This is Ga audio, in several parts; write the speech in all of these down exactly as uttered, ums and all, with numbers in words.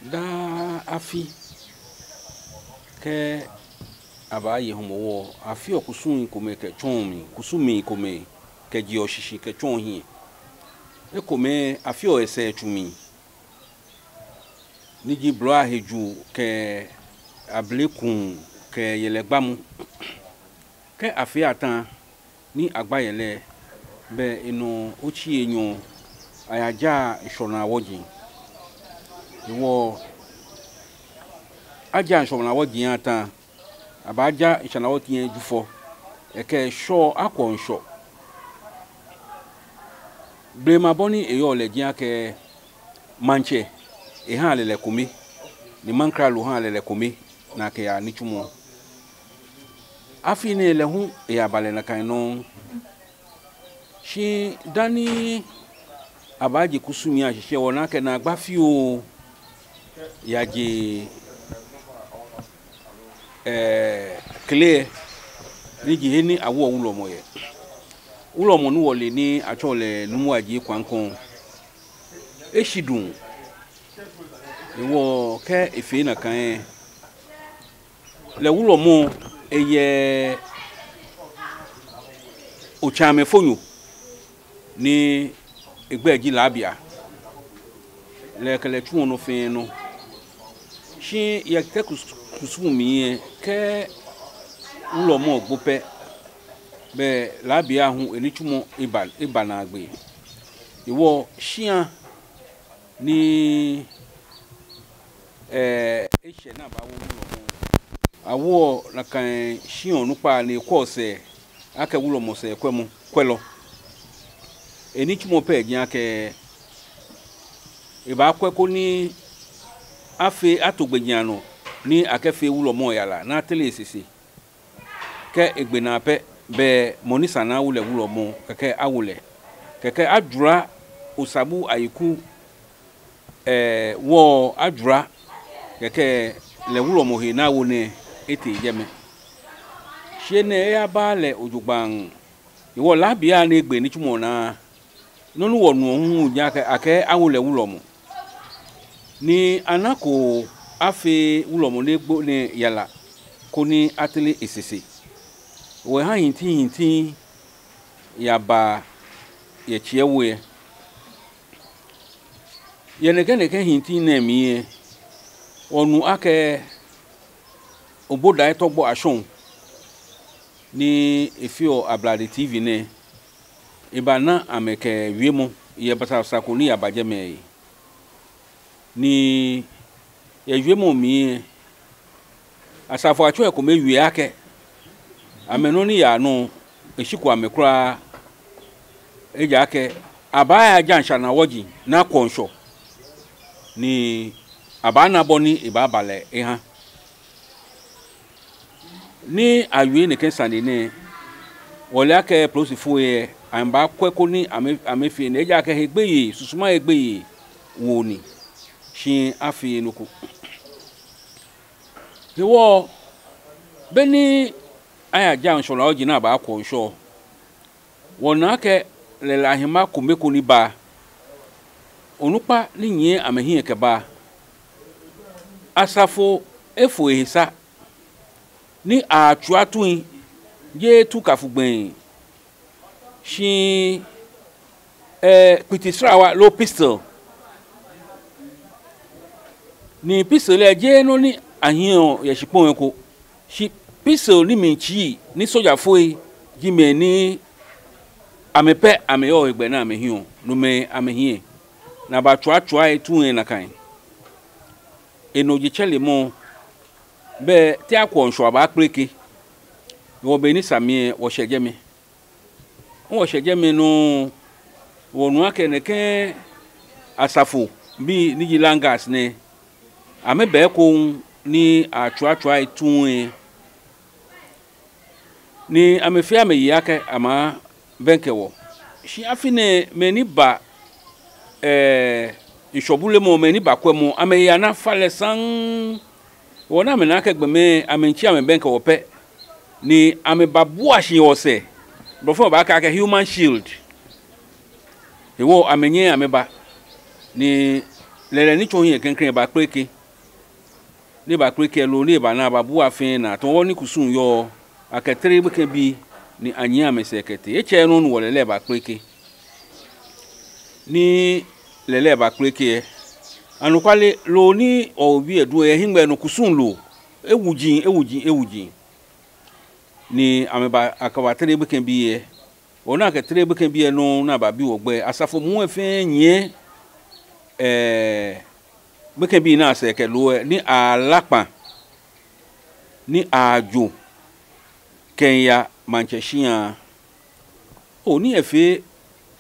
Daa afi kɛ abaaye Hɔmɔwɔ, afeɔ kusumii komɛi kɛtsɔɔ mli, kusumii komɛi kɛjeɔ shishi kɛtsɔɔ hiɛ. Ekomɛi afeɔ esɛɛ tsu mli, ni ji blɔiahejuu kɛ ablekuu kɛ yɛlɛgbamɔ. Kɛ afee ata ni agba yɛlɛ, bɛ enɔ otsi enyɔ ayajaa ŋshɔnaa wɔji. Hewɔ ajaa ŋshɔnaa wɔji ata, abaaja ŋshɔnaa wɔji lɛ Jufɔ, kɛkɛ Shɔ akwɔ ŋshɔ. Blema bɔ ni eyɔɔ lɛ ji akɛ maŋtsɛ ehaa lɛlɛ kome, ni maŋkralo haa lɛlɛ kome, ni akɛyaa nitsumɔ. Afi nɛɛ lɛ hu eyabaa lɛ nakai nɔŋŋ. Shi dani abaaje kusumii ashishi lɛ, wɔna akɛ naagba fioo yaje, ɛɛ, kle lɛ, ni ji he ni awoɔ wulɔmɔ yɛ. Wulɔmɔ ni wɔle ni atsɛɔ lɛ Nuumo Adjei Kwankɔn, eshi duŋ. Hewɔ kɛ efee nakai lɛ, lɛ wulɔmɔ eyɛ otsaamɛfonyo ni egbɛi ji Labia. Lɛ kɛ lɛ tsuɔ nɔ fɛɛ nɔ. Shi yɛ tɛ kus-, kusum mli lɛ, kɛ wulɔmɔ gbo pɛ, bɛ Labia hu enitsumɔ eba, eba naagbee. Hewɔ shia ni, ɛɛ, eshɛ ni abaawo wulɔmɔ, awoɔ nakai shia onukpa ni ekwɛɔ sɛɛ akɛ wulɔmɔ sɛɛkwɛmɔ, kwɛlɔ. Enitsumɔ pɛ ji akɛ ebaakwɛ koni afee, ato gbɛjianɔ ni akɛfee wulɔmɔ yara ni atere esese. Kɛ egbe naa pɛ, bɛ mɔ ni sa ni awo lɛ wulɔmɔ, kɛkɛ awo lɛ. Kɛkɛ ajwara Osabu Ayiku, ɛɛ, wɔ ajwara, kɛkɛ lɛ wulɔmɔ hee ni awo nɛɛ etee jɛmɛ. Shi enɛ eyabaaa lɛ jogbaŋŋ. Hewɔ Labia ni egbe nitsumɔ naa, nɔ ni wɔnuɔ hu ji akɛ, akɛɛ awo lɛ wulɔmɔ. Ni anako afee wulɔmɔ ni egbo nɛɛ yara koni atere esese. Hewɔ eha hintihinti yaba yɛ tsɛ we lɛ. Yɛ nɛkɛ nɛkɛ hinti nɛɛ mli lɛ, wɔnu akɛ Obodai Tɔgbɔ Ashong ni efeɔ Ablade T V nɛɛ, ebana amɛkɛ wiemɔ yɛ basabasa ko ni yaba jɛmɛ lɛ. Ni yɛ wiemɔ mli lɛ, asafoatsɛ komɛi wie akɛ amɛnɔ ni yaa nɔ lɛ eshiko amɛ kwraa, ejaakɛ abaaja ŋshɔnaa wɔji ni akwɔ ŋshɔ, ni abaana bɔ ni ebaaba lɛ eha. Ni awie nɛkɛ sane nɛɛ, wɔle akɛ polisifoi lɛ, amɛbaakwɛ koni amɛ, amɛfee enɛ, ejaakɛ he gbeyei, susuma he gbeyei wo ni, shi afeee nɔ ko. Hewɔ, beni ayaja ŋshɔnaa wɔji ni abaakwɔ ŋshɔ, wɔna akɛ lɛlɛhima kome ko ni ba, onukpa ni nyiɛ amɛhiɛ kɛba. Asafo efo ehe sa ni atswa tui, jeee tu kafu gbɛi, shi, ɛɛ, kpiti srawa loo pistol. Ni pistol lɛ jeee nɔ ni ahiɛɔ yɛ shikpɔŋ lɛ eko. Shi pistol ni mli tsii ni sojafoi ji mɛi ni amɛ pɛ amɛyɔɔ hegbɛ ni amɛhiɛɔ, no mɛi amɛhiɛ. Ni abatswatswa etui lɛ nakai. Enɔ jetsɛremɔ, bɛ te akwɔ ŋshɔ abaakpleke. Hewɔ be ni sa mli lɛ wɔshɛ jɛmɛ. Wɔshɛ jɛmɛ nɔŋŋ, wɔnu akɛ nɛkɛ asafobii ni ji Langas nɛɛ, amɛba ekoŋŋ ni atswatswa etui lɛ. Ni amɛfee amɛyiŋ akɛ amɛbɛŋkɛ wɔ. Shi afi nɛɛ mɛi ni ba, ɛɛ, ŋshɔbulemɔ, mɛi ni ba kwɛmɔ, amɛyi ana falɛ saŋŋ. Hewɔ ni amɛna akɛ gbɔmɛi amɛmiitsi amɛbɛŋkɛ wɔ pɛ, ni amɛbabua shi yɛ wɔsɛɛ. Blɔfo baakɛɛ akɛ human shield. Hewɔ amɛnyɛɛɛ amɛba. Ni lɛlɛ ni tsɔ hiɛ klɛŋklɛŋ ebakpeleke. Ni ebakpeleke lɛ, loo ni eba ni ababu afee naa, tamɔ bɔ ni kusum yɔɔ, akɛ tere gbekɛbii ni anyiɛ amɛsɛɛ kɛtee. Etsɛɛɛ nɔ ni wɔ lɛlɛ bakpeleke. Ni lɛlɛ bakpeleke lɛ, anɔkwale loo ni wɔwebii lɛ du lɛ, yɛ hiŋmɛi nɔ kusum loo, ewuji, ewuji, ewuji. Ni amɛba, akɛbatere gbekɛbii lɛ. Wɔna akɛ tere gbekɛbii lɛ nɔŋŋ ni ababi wɔ gbɛi. Asafo muu lɛ fɛɛ nyiɛ, ɛɛ, gbekɛbii ni asɛɛ kɛ loo lɛ, ni alakpa, ni ajo kɛmiiya maŋtsɛ shia. Oo, nii lɛ fee,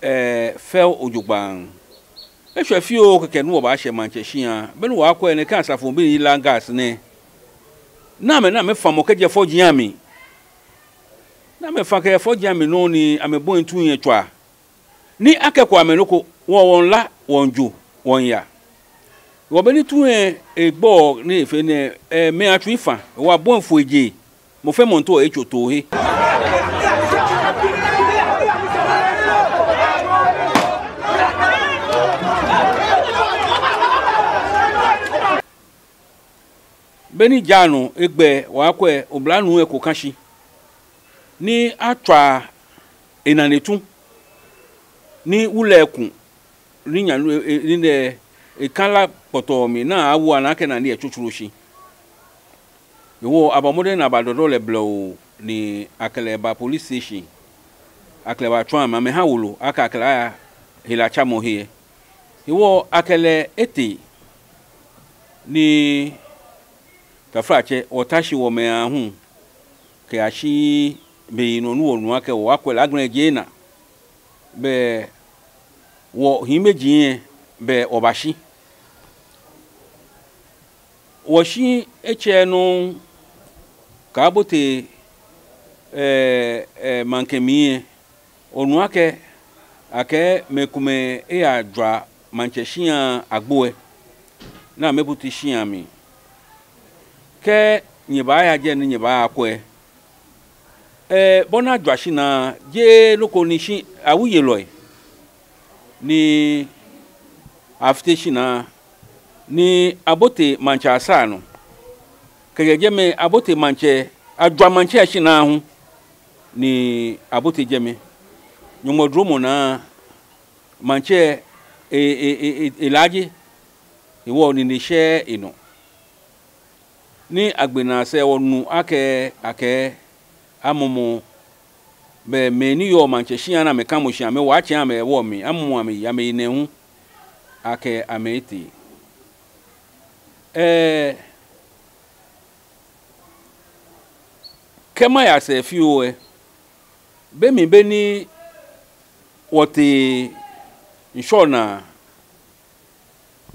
ɛɛ, fɛo jogbaŋŋ. Eshwɛ fioo kɛkɛ ni wɔbashɛ maŋtsɛ shia. Be ni wɔyakwɛ nɛkɛ asafo mli ni la gas nɛɛ, ni amɛ, ni amɛfamɔ kɛjɛ fɔji amli. Ni amɛfa kɛjɛ fɔji amli nɔŋŋ ni amɛbɔi tui lɛ tswaa. Ni akɛko amɛ nɔ ko, wɔ, wɔmiila, wɔmiijo, wɔmiiya. Hewɔ be ni tui lɛ egbɔ ni efee nɛɛ, ɛɛ, mɛi atsui fa, hewɔ abɔi foi je. Mɔ fɛɛ mɔ miito etso toohe. Be ni ja nɔ egbɛ, wɔyakwɛ oblanuu lɛ eko kã shi, ni atswa enane tu, ni wu lɛ ku, ni nyanu, e, e, ni nɛ, ekã la kpɔtɔɔ mli, ni awu anaa akɛ enane lɛ tsotsoro shi. Hewɔ abɔ mɔdɛŋ ni abadɔdɔ lɛ blɛoo, ni akɛ lɛ ba police station. Akɛ lɛ batswa amɛ, amɛha wolo akɛ akɛ lɛ aya helatsamɔhe lɛ. Hewɔ akɛ lɛ etee, ni taflatsɛ, wɔta shi wɔmɛ aahu kɛyashi be nɔ ni wɔnu akɛ wɔyakwɛ lɛ, agbɛnɛ je ena. Bɛ wɔhiimeji lɛ, bɛ wɔbashi. Wɔshi etsɛɛɛ nɔ kɛbote, ɛɛ, ɛɛ, maŋkɛ mli lɛ, wɔnu akɛ, akɛ mɛi komɛi eyajwa maŋtsɛ shia agbo lɛ, ni amɛbote shia mli. Kɛ nyɛbaaya jɛi ni nyɛbaakwɛ, ɛɛ, bɔ ni ajwa shinaa, jeee nɔ ko ni shi awuiyelɔi ni afite shinaa, ni abote maŋtsɛ asaa nɔ. Kɛjɛ jɛmɛ abote maŋtsɛ, ajwa maŋtsɛ shinaa hu, ni abote jɛmɛ. Nyɔŋmɔ dromɔ naa, maŋtsɛ e, e, e, e, elaaje, hewɔ nine shɛɛɛ enɔ. Ni agbe naa sɛɛ wɔnu akɛ, akɛ amɔmɔ, bɛ mɛi ni yɔɔ maŋtsɛ shia ni amɛkãmɔ shi amɛwa atsɛ amɛ hewɔ mli, amɔmɔ amɛyi, amɛyi nɛɛhu akɛ amɛtee. Ɛɛ, kɛ maya sɛɛ fioo lɛ, be mli be ni wɔtee ŋshɔ naa,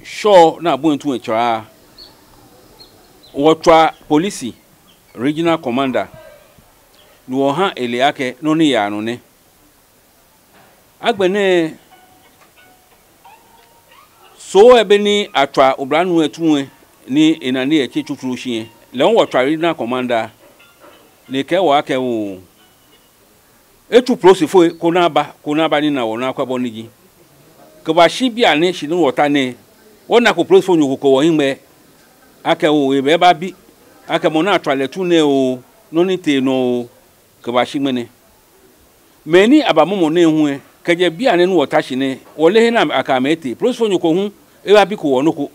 ŋshɔ ni abɔi tui lɛ tswaa, wɔtswa polisi regional commander, ni wɔha ele akɛ nɔ ni yaa nɔ nɛ. Agbɛnɛ, Soo lɛ be ni atswa oblanuu lɛ tui lɛ ni enane lɛ tse tsotsoro shi lɛ, lɛ hu wɔtswa regional commander, ni ekɛɛ wɔ akɛ oo, etsu polisifoi koni aba, koni aba ni ana wɔ ni akwɛ bɔ ni eji. Kɛbashi bianɛ shi ni wɔta nɛɛ, wɔnako polisifonyo ko kɛ wɔhiŋmɛi akɛ oo, ebɛ ebabi akɛ mɔ ni atswa lɛ tui nɛɛ oo, nɔ ni tee nɔ oo, kɛbashi ŋmɛnɛ. Mɛi ni abamɔmɔ nɛɛ hu lɛ, kɛjɛ bianɛ ni wɔta shi nɛɛ, wɔleee he ni akɛ amɛ etee. Polisifonyo ko hu ebabiko wɔ nɔ ko,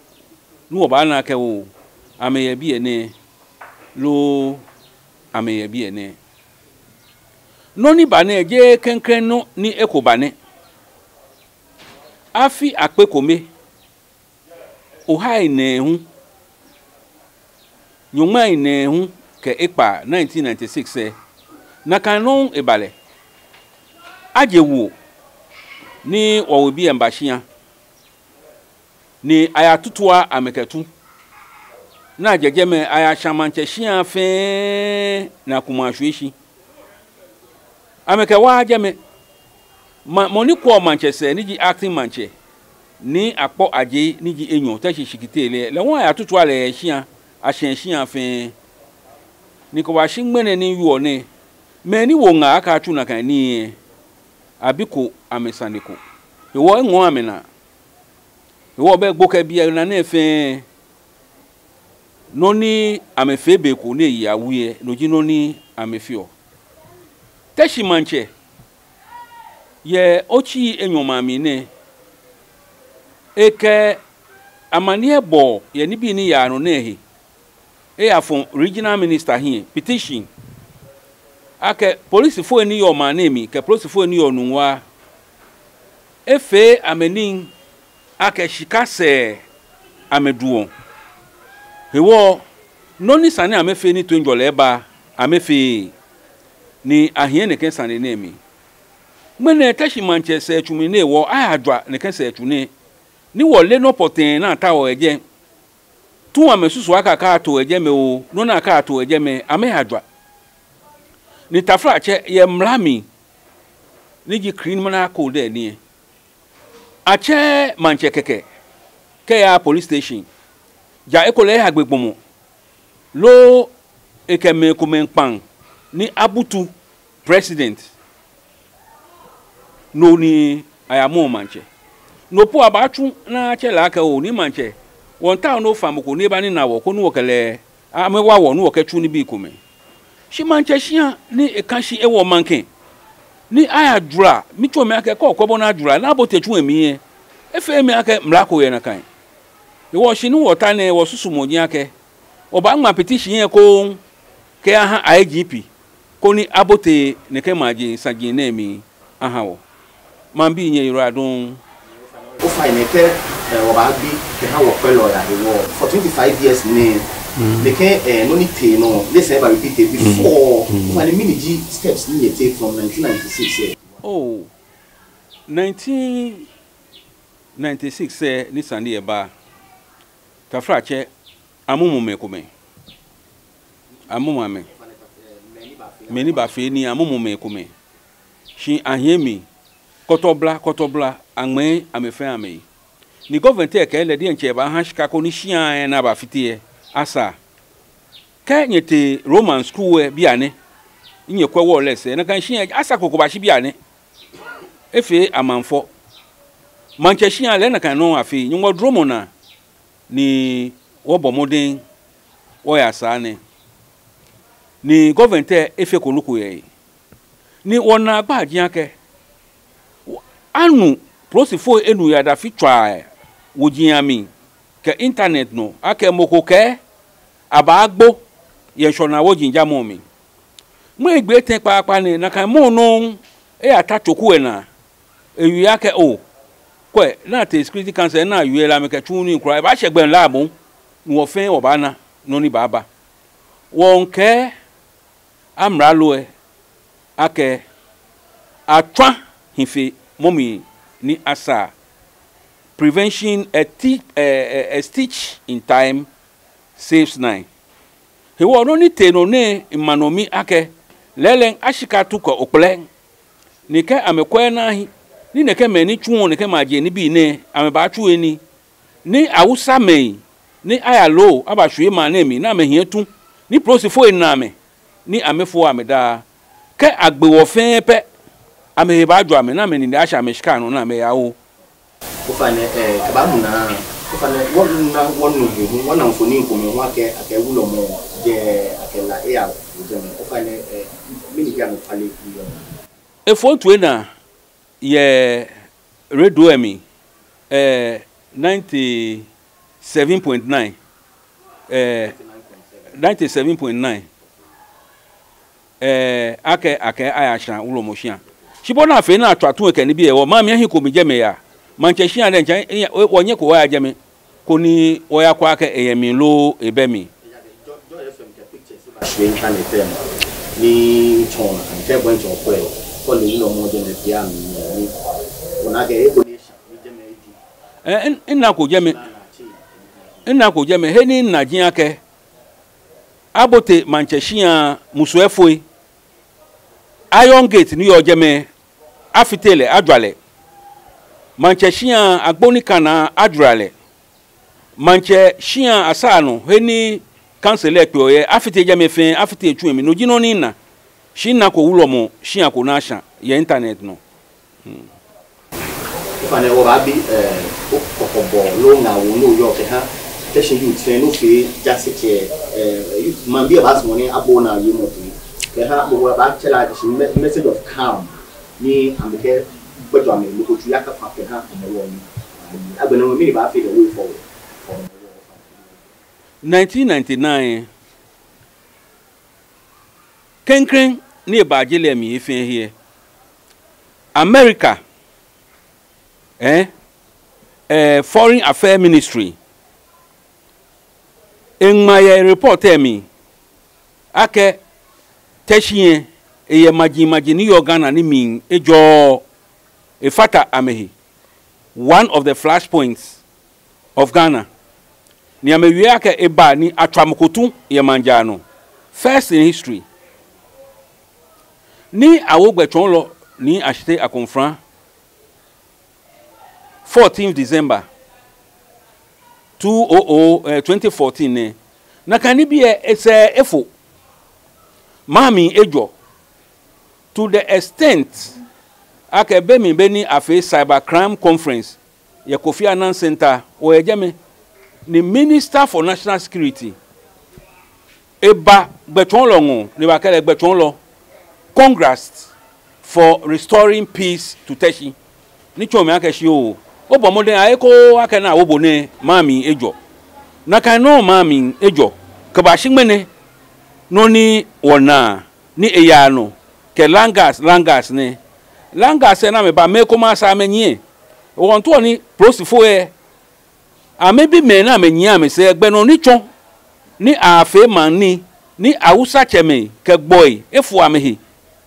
ni wɔbaana akɛ oo, amɛyɛ biɛ nɛɛ, loo amɛyɛ biɛ nɛɛ. Nɔ ni ba nɛɛ jeee klɛŋklɛŋ nɔ ni eko ba nɛ. Afi akpe kome, ohai nɛɛhu, nyɔŋmai nɛɛhu kɛ ekpaa, nineteen ninety-six lɛ, nakai nɔŋŋ eba lɛ. Aje wuo ni wɔwebii lɛ miiba shia, ni ayatutua amɛ kɛ tu. Ni ajɛ jɛmɛ ayashã maŋtsɛ shia fɛɛ ni akumɔ ashwie shi. Amɛkɛwaaa jɛmɛ. Ma, mɔ ni kwɛɔ maŋtsɛ sɛɛ ni ji acting maŋtsɛ, Nii Akpɔ Adjei ni ji enyɔ, Teshie Shikitele, lɛ hu ayatutua lɛ yɛ shia, ashã eshia fɛɛ. Ni kɛbashi ŋmɛnɛ ni miwieɔ nɛɛ, mɛi ni wo ŋaa akɛ atsu nakai nii lɛ, abiko amɛ sane ko. Hewɔ eŋɔɔ amɛnaa. Hewɔ bɛ gbo kɛ biɛ naa nɛɛ fɛɛ, nɔ ni amɛfee be ko ni eyi awui lɛ, no ji nɔ ni amɛfeɔ. Teshie Maŋtsɛ, yɛ otsii enyɔ mli nɛɛ, ekɛ amaniɛbɔɔ yɛ nibii ni yaa nɔ nɛɛ he eyafɔ regional minister hiɛ, petition, akɛ polisifoi ni yɔɔ maŋ nɛɛ mli kɛ polisifoi ni yɔɔ Nungua, efee amɛ nii akɛ shika sɛɛ amɛduɔ. Hewɔ nɔ ni sa ni amɛfee ni toiŋjɔlɛ aba, amɛfeee. Ni ahiɛ nɛkɛ sane nɛɛ mli. Ŋmɛnɛ Teshie Maŋtsɛ sɛɛtsu mli nɛɛ, wɔ ayajwa nɛkɛ sɛɛtsu nɛɛ, ni wɔle nɔ pɔtɛɛ ni ataoɔ yɛ jɛi. Tun amɛsusuɔ akɛ akɛto yɛ jɛmɛ oo, nɔ ni akɛto yɛ jɛmɛ, amɛyajwa. Ni taflatsɛ, yɛ mla mli, ni ji criminal code lɛ mli lɛ, atsɛɛɛ maŋtsɛ kɛkɛ kɛya police station, ja ekolɛ eyagbe gbɔmɔ, loo ekɛ mɛi komɛi kpaŋ ni abutu president, no ni ayamɔɔ maŋtsɛ. No po abaatsu ni atsɛ lɛ akɛ oo, ni maŋtsɛ, wɔmiitao ni ofa mɔ ko ni eba ni ena wɔ koni wɔkɛ lɛ, amɛwa wɔ ni wɔkɛtsu nibii komɛi. Shi maŋtsɛ shia ni eka shi ewo maŋkɛ, ni ayajwara, mitsɔɔ mli akɛ kɛ okwɛ bɔ ni ajwara, ni abote tsu lɛ mli lɛ, efeɔ mi akɛ mla ko yɛ nakai. Hewɔ shi ni wɔta nɛɛ, wɔsusumɔ ji akɛ wɔbaaŋma petition lɛ ekoŋŋ kɛyaha I G P, koni abote nɛkɛ maji saji nɛɛ mli aha wɔ. Maŋbii, nyɛyiwaladɔŋŋ. Ofainɛ, kɛ, eh, wɔbaabi kɛha wɔkwɛlɔi ahewɔ, for twenty-five years nɛɛ, nɛkɛ, eh, nɔ ni tee nɔ, lɛ sɛɛ eba repeat before. Ofainɛ, mɛni ji steps ni nyɛ take from nineteen ninety-six lɛ? Oh, nineteen ninety-six lɛ ni sane lɛ ba, taflatsɛ, amɔmɔ mɛi komɛi. Amɔmɔ amɛ. Mɛi ni bafee nii, amɔmɔ mɛi komɛi. Shi ahiɛ mli, kɔtɔbla, kɔtɔbla, aŋmɛɛ amɛ fɛɛ amɛyi. Ni government lɛ kɛɛ lɛ diɛŋtsɛ ebaaha shika koni shia lɛ ni abafite lɛ asaa. Kɛ nyɛtee Roman school lɛ bianɛ, nyɛkwɛ wall lɛ sɛɛ, nakai shia lɛ asako kɛbashi bianɛ. Efee amaŋfɔ. Maŋtsɛ shia lɛ nakai nɔŋŋ afee, Nyɔŋmɔ dromɔ naa ni wɔbɔ mɔdɛŋ wɔyasaa nɛɛ. Ni government lɛ efeko nɔ ko yɛ he. Ni wɔnaagba ji akɛ, anu, polisifoi enu yɛ adafitswaa woji amli kɛ internet nɔ akɛ mɔ ko kɛɛ abaagbo yɛ ŋshɔnaa woji jamɔ mli. Mɔ egbe etɛ kpaakpa nɛɛ, nakai mɔ nɔŋŋ eyata tsoku lɛ naa. Ewie akɛ oo, kwɛ, ni atee Security Council ni awie lɛ, amɛkɛtsuuu nii kwraa, ebaashɛ gbɛ lɛ abɔ, ni wɔ fɛɛ wɔbaana nɔ ni baaba. Wɔmiikɛɛ amralo lɛ akɛ atswa hi fe mɔ mli ni asaa. Prevention, a ti-, a, a, a stitch in time saves nine. Hewɔ nɔ ni tee nɔ nɛɛ ma nɔ mi akɛ lɛɛlɛŋ ashika tu kɛ okpɛlɛ. Ni kɛ amɛkwɛ naa hi, ni nɛkɛ mɛi ni tsuɔ nɛkɛ maji nibii nɛɛ, amɛbaatsu he nii. Ni Hausamɛi ni aya loo abashwie maŋ nɛɛ mli, ni amɛhiɛ tu, ni polisifoi na amɛ, ni amɛfoɔ amɛdaa. Kɛ agbe wɔ fɛɛ pɛ, amɛhe baajɔ amɛ, ni amɛnine ashɛ amɛshika nɔ, ni amɛyawo. Ofainɛ, eh, kɛbamu naa, ofainɛ, wɔnu naa, wɔnu he hu, wɔna mfoniri komɛi hu akɛ, akɛ wulɔmɔ jɛ, akɛ la eya jɛmɛ. Ofainɛ, eh, mɛni ji anɔkwale wulɔmɔ? Efo toi naa yɛ radio lɛ mli, eh, ninety-seven point nine, eh, ninety-seven point nine. Eh, akɛ, akɛ ayashã wulɔmɔ shĩa. Shi bɔ ni afee ni atswa tu lɛ kɛ nibii hewɔ, maŋ mli ahi ko mi jɛmɛ yaa. Maŋtsɛ shĩa diɛŋtsɛ, eh, eh, wɔnyɛko wɔya jɛmɛ, koni wɔyakwɛ akɛ eyɛ mli loo ebɛ mli. Eh, mi, minako jɛmɛ. Minako jɛmɛ. He ni mina ji akɛ, abote maŋtsɛ shĩa musu efoi. Iron Gate ni yɔɔ jɛmɛ, afite lɛ, ajwa lɛ. Maŋtsɛ shĩa agbo ni kã naa, ajwa lɛ. Maŋtsɛ shĩa asaanɔ, he ni council lɛ kpeɔ yɛ, afite jɛmɛ fɛɛ, afite tsu lɛ mli. No ji nɔ ni mina. Shi minako wulɔmɔ shĩa ko ni ashã yɛ internet nɔ. Hmm. Ofainɛ wɔbaabi, eh, okɔkɔbɔɔ loo ŋaawoo ni oyɔɔ kɛha Teshie youth fɛɛ ni ofee jaasetsɛ, eh, youth, maŋbii baasumɔ ni abo onaa wiemɔ toi kɛha bo, wɔbaatsɛ lɛ akɛ shi me-, message of calm ni amɛkɛgbɛjɔ amɛhe loko tsu yaka fa kɛha Hɔmɔwɔ ni. Agbɛnɛ mɛni baafee the way forward? Nineteen ninety-nine, klɛŋklɛŋ ni ebaaje lɛ mli he fɛɛ he lɛ, America, eh, eh, Foreign Affairs Ministry, eŋma yɛ report lɛ mli akɛ Teshie lɛ, eyɛ majimaji ni yɔɔ Ghana ni mli ejɔɔɔ, efata amɛhe. One of the flashpoints of Ghana. Ni amɛwie akɛ eba ni atswa mɔ ko tu yɛ maŋ jara nɔ. First in history. Ni awo gbɛtsɔɔlɔ Nii Ashitey Akomfra, fourteenth December two oh oh, eh, twenty fourteen nɛɛ. Nakai nibii lɛ, esɛɛ efo. Maŋ mli ejɔ to the extent akɛ be mli be ni afee cyber crime conference yɛ Kofi Annan Center, wɔyɛ jɛmɛ, ni Minister for National Security eba gbɛtsɔɔlɔ ŋɔɔ ni ebakɛɛ lɛ, gbɛtsɔɔlɔ, congrats for restoring peace to Teshie. Ni tsɔɔ mli akɛ shi oo, obɔ mɔdɛŋ, aye ko akɛ naa wo bo nɛɛ, maŋ mli ejɔ. Nakai nɔŋŋ maŋ mli ejɔ kɛbashi ŋmɛnɛ. Nɔ ni wɔnaa ni eyaa nɔ kɛ land guards, land guards nɛɛ. Land guards lɛ ni amɛba, mɛi komɛi asaa amɛnyiɛ. Wɔŋtao ni polisifoi lɛ, amɛbi mɛi ni amɛnyiɛ amɛsɛɛ, gbɛ nɔ ni tsɔ ni afee maŋ nii, ni Awusatsɛmɛi kɛ gbɔi efo amɛhe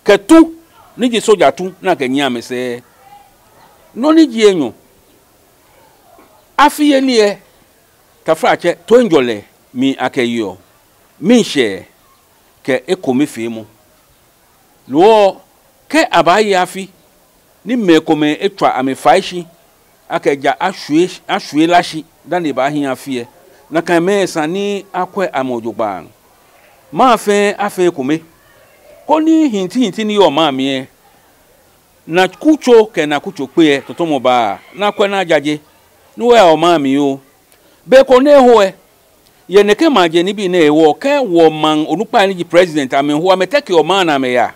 kɛ tu, ni ji soja tu, ni akɛnyiɛ amɛsɛɛ. Nɔ ni ji enyɔ, afiyeli lɛ, taflatsɛ, toiŋjɔlɛ mli akɛyeɔ, miishɛɛ kɛ ekomefeemɔ. Loo kɛ abaaye afi ni mɛi komɛi etswa amɛfai shi akɛ ja ashwie, ashwie la shi dani ebaahi afi lɛ, nakai mɛi lɛ esa ni akwɛ amɛ jogbaŋŋ. Maŋ fɛɛ afee ekome, koni hintihinti ni yɔɔ maŋ mli lɛ, nakutso kɛ nakutso kpe lɛ, tɔtɔmɔ baa, ni akwɛ ni ajaje, ni wɔya wɔmaŋ mli oo. Be ko ni eho lɛ, yɛ nɛkɛ maŋ jɛ nibii nɛɛ hewɔ, kɛ wɔmaŋ onukpai ni ji president amɛho, amɛtekeɔ maŋ ni amɛyaa.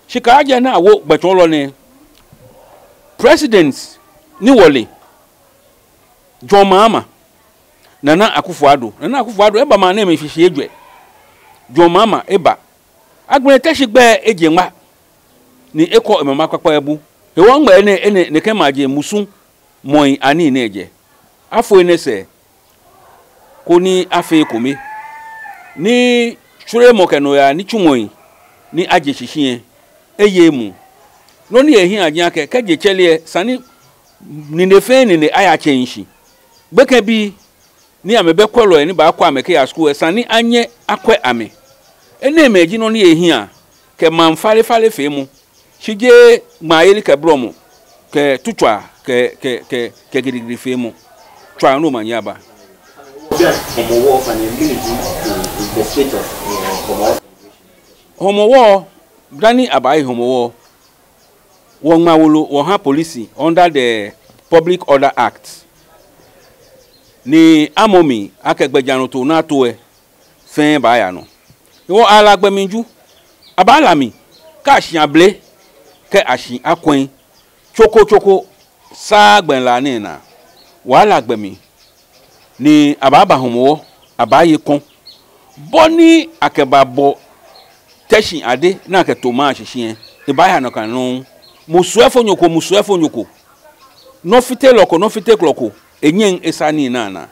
Shi kɛjɛ ni awo gbɛtsɔɔlɔ nɛɛ, president ni wɔle, John Mahama, Nana Akufo-Addo, Nana Akufo-Addo eba maŋ nɛɛ mli shishijee ejwɛ. John Mahama eba. Agbɛnɛ Teshie gbɛi eje ŋma, ni ekɔ emama kpakpa ebu. Hewɔ ŋmɛnɛ enɛ, enɛ, nɛkɛ maŋ jɛ musumɔi anii nɛɛ jɛ. Afo enɛ sɛɛ, koni afee ekome, ni shweremɔ kɛ nɔyaa nitsumɔi ni aje shishi lɛ, eye emuu. Nɔ ni ehiaa ji akɛ, kɛji etsɛre lɛ, esa ni nine fɛɛ nine aya tsɛŋ shi. Gbekɛbii ni amɛbɛ kwɛlɔi ni baakwɛ amɛ kɛya skul lɛ, esa ni anyɛ akwɛ amɛ. Enɛɛmɛi ji nɔ ni ehiaa, kɛ maŋ falefale feemɔ. Shi jeee ŋmaayeli kɛ blɔmɔ, kɛ tutswaa, kɛ, kɛ, kɛ, kɛ gidigidi feemɔ. Tswa ni omanye aba. Hɔmɔwɔ, ofainɛ, mɛni ji the state of, eh, Hɔmɔwɔ? Hɔmɔwɔ, dani abaaye Hɔmɔwɔ, wɔŋma wolo wɔha polisi under the Public Order Act. Ni amɔ mli akɛ gbɛjianɔtoo ni ato lɛ fɛɛ baaya nɔ. Hewɔ ala gbɛ mli juu, abaala mli, kɛ ashi able, kɛ ashi akwɛŋ, tsokotsoko, saa gbɛmlilaa nɛɛ naa. Wɔala gbɛ mli, ni abaaba Hɔmɔwɔ, abaaye kɔŋ. Bɔ ni akɛbabɔ Teshie ade ni akɛto maŋ shishi lɛ, ebaaya nakai nɔŋŋ. Musu efonyo ko, musu efonyo ko, nɔ fitelɔ ko, nɔ fitelɔ ko, enyɛŋ esa nii nɛɛ anaa.